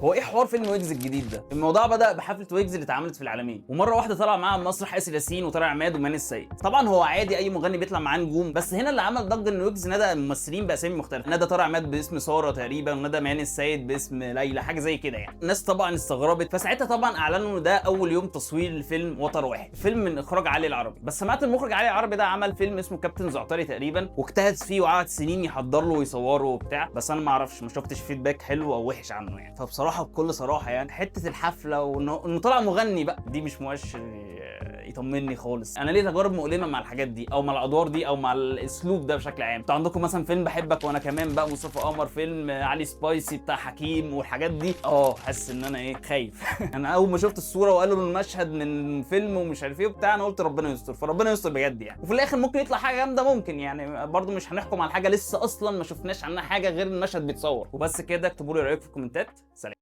هو ايه حوار فيلم ويجز الجديد ده؟ الموضوع بدا بحفلة ويجز اللي اتعملت في العالمين، ومرة واحدة طلع معاه مسرح اسر ياسين وطارق عماد وماني السيد. طبعا هو عادي اي مغني بيطلع معاه نجوم، بس هنا اللي عمل ضجه ان ويجز نادى الممثلين باسامي مختلفه، نادى طارق عماد باسم ساره تقريبا، ونادى ماني السيد باسم ليلى، حاجة زي كده يعني. الناس طبعا استغربت، فساعتها طبعا اعلنوا ان ده اول يوم تصوير لفيلم وتر واحد، فيلم من اخراج علي العربي. بس سمعت المخرج علي العربي ده عمل فيلم اسمه كابتن زعتري تقريبا، واجتهد فيه وقعد سنين يحضر له ويصوره وبتاع، بس انا ما اعرفش، ما شفتش feedback حلو او وحش عنه يعني. فبصراحة بكل صراحة يعني حتة الحفلة وانه طلع مغني بقى دي مش مؤشر يطمني خالص. انا ليه تجارب مؤلمة مع الحاجات دي او مع الادوار دي او مع الاسلوب ده بشكل عام. انتوا عندكم مثلا فيلم بحبك وانا كمان بقى مصطفى قمر، فيلم علي سبايسي بتاع حكيم والحاجات دي، حاسس ان انا ايه خايف. انا اول ما شفت الصورة وقالوا المشهد من فيلم ومش عارف ايه وبتاع، انا قلت ربنا يستر، فربنا يستر بجد يعني. وفي الاخر ممكن يطلع حاجة جامدة، ممكن يعني برضو مش هنحكم على حاجة لسه اصلا ما شفناش عنها حاجة غير المشهد بيتصور. وبس كده، اكتبوا لي رايكم في الكومنتات. سلام.